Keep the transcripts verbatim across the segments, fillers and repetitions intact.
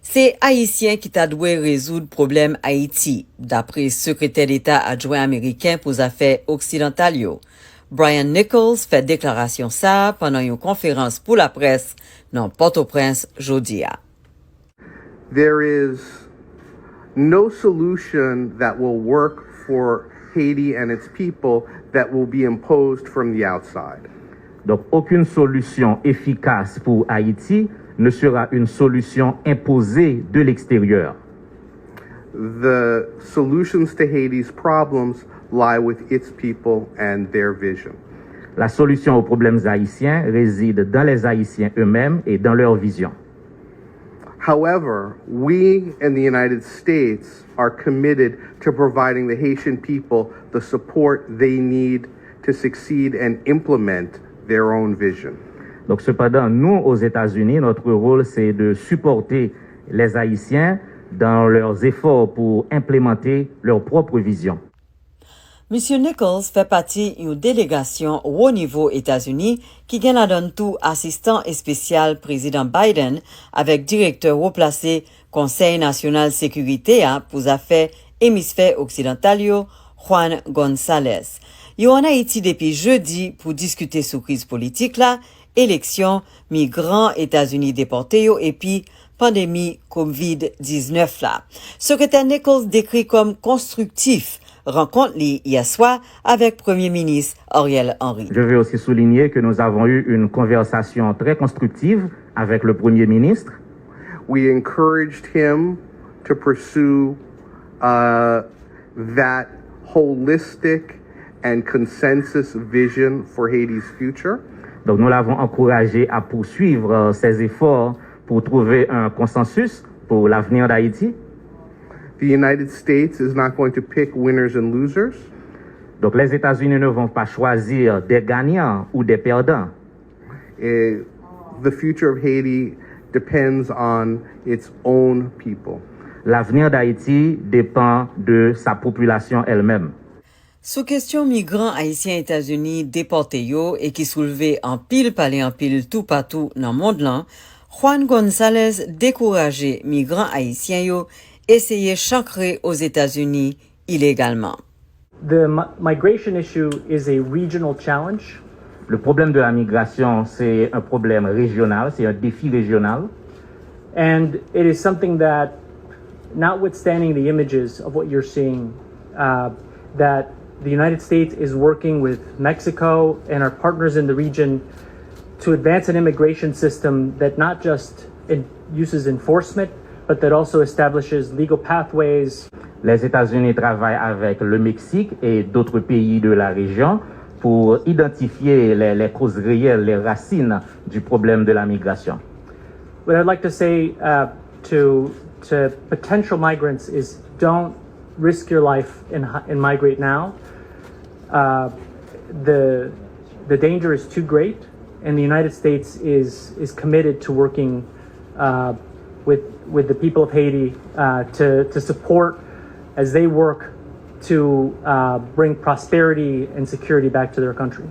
Se Ayisyen ki ta dwe rezoud pwoblèm Ayiti, dapre Sekretè Deta Adjwen Ameriken pou Zafè Oksidantal yo. Brian Nichols fè deklarasyon sa a pandan yon konferans pou laprès nan Pòtoprens jodi a. There is no solution that will work for Haiti and its people that will be imposed from the outside. Donc, aucune solution efficace pour Haïti ne sera une solution imposée de l'extérieur. The solutions to Haiti's problems lie with its people and their vision. La solution aux problèmes haïtiens réside dans les Haïtiens eux-mêmes et dans leur vision. However, we in the United States are committed to providing the Haitian people the support they need to succeed and implement their own vision. Donc, cependant, nous, aux États-Unis, notre rôle, c'est de supporter les Haïtiens dans leurs efforts pour implémenter leur propre vision. Misye Nichols fè pati yon delegasyon wo nivo Etazini ki gen ladan l tou asistan espesyal Prezidan Biden avèk direktè wo plase Konsèy Nasyonal Sekirite a pou zafè emisfè oksidantal yo, Juan Gonzalez. Yo ann Ayiti depi jedi pou diskite sou kriz politik la, eleksyon, migran Etazini depòte yo epi pandemi kovid diznèf la. Sekretè Nichols dekri kòm konstriktif rankont li yè swa avèk Premye Minis Ariel Henry. Je veux aussi souligner que nous avons eu une conversation très constructive avec le Premier ministre. We encouraged him to pursue uh, that holistic and consensus vision for Haiti's future. Donc nous l'avons encouragé à poursuivre euh, ses efforts pour trouver un consensus pour l'avenir d'Haïti. The United States is not going to pick winners and losers. Donc les États-Unis ne vont pas choisir des gagnants ou des perdants. Eh, the future of Haiti depends on its own people. L'avenir d'Haïti dépend de sa population elle-même. Sou kesyon migran ayisyen Etazini depòte yo e ki soulve anpil pale anpil toupatou nan mond lan, Juan Gonzalez dekouraje migran ayisyen yo eseye chankre Ozetazini ilegalman. The mi- migration issue is a regional challenge. Le problème de la migration, c'est un problème régional, c'est un défi régional. And it is something that, notwithstanding the images of what you're seeing, uh, that the United States is working with Mexico and our partners in the region to advance an immigration system that not just in, uses enforcement, but that also establishes legal pathways. Les États-Unis travaillent avec le Mexique et d'autres pays de la région pour identifier les, les causes réelles, les racines du problème de la migration. What I'd like to say uh, to to potential migrants is don't risk your life and, and migrate now. Uh, the the danger is too great, and the United States is is committed to working uh, with with the people of Haiti uh, to to support as they work to uh, bring prosperity and security back to their country.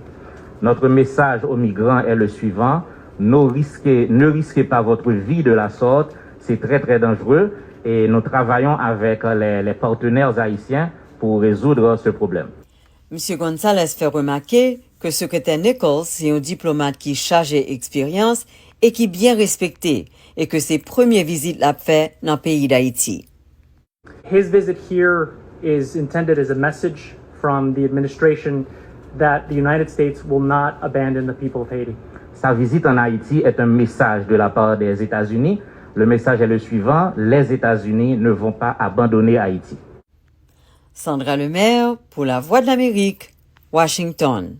Notre message aux migrants est le suivant. Ne risquez, ne risquez pas votre vie de la sorte. C'est très, très dangereux. Et nous travaillons avec les, les partenaires haïtiens pour résoudre ce problème. Misye Gonzalez fè remake ke Sekretè Nichols se yon diplomat ki chaje eksperyans e ki byen respekte, e ke se premye vizit l ap fè nan peyi Dayiti. His visit here is intended as a message from the administration that the United States will not abandon the people of Haiti. Sa vizit en Haïti est un message de la part des États-Unis. Le message est le suivant, les États-Unis ne vont pas abandonner Haïti. Sandra Lemaire pour La Voix de l'Amérique, Washington.